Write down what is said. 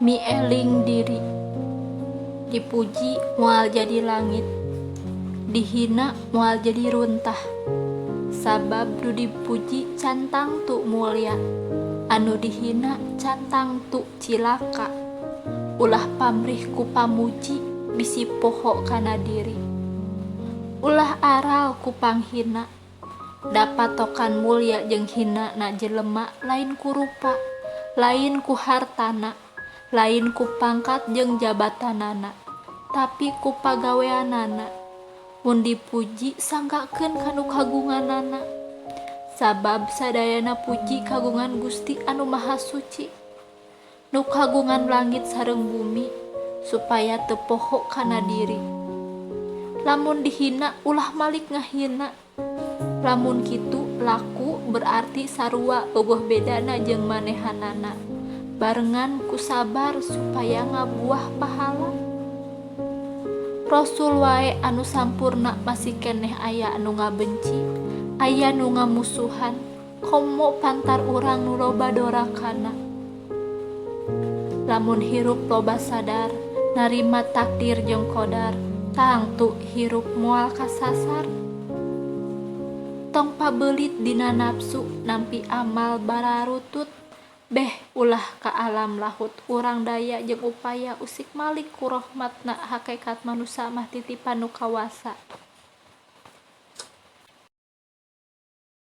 Mieling diri. Dipuji moal jadi langit, dihina moal jadi runtah. Sabab nu dipuji can tangtu mulya, anu dihina can tangtu cilaka. Ulah pamrih ku pamuji bisi poho kana diri. Ulah aral ku panghina. Da patokan mulya jeung hina na jelema lain ku rupa, lain ku hartana, lain ku pangkat jeung jabatanana, tapi ku pagaweanana. Mun dipuji sanggakeun ka nu kagunganana. Sabab sadayana puji kagungan Gusti Anu Maha Suci. Nu kagungan langit sareng bumi supaya teu poho kana diri. Lamun dihina ulah malik ngahina. Lamun kitu laku berarti sarua euweuh bedana jeung manehanana. Barengan ku sabar supaya ngabuah pahala. Rasul wae anu sampurna masih keneh aya anu ngabenci, aya nu ngamusuhan, komo pantar urang nu loba dorakana. Lamun hirup loba sadar, narima takdir jeung qodar, tangtu hirup moal kasasar. Tong pabeulit dina nafsu nampi amal bararutut, beh ulah ka alam lahut urang daya jeung upaya usik malik ku rohmatna hakekat manusa mah titipan nu kawasa.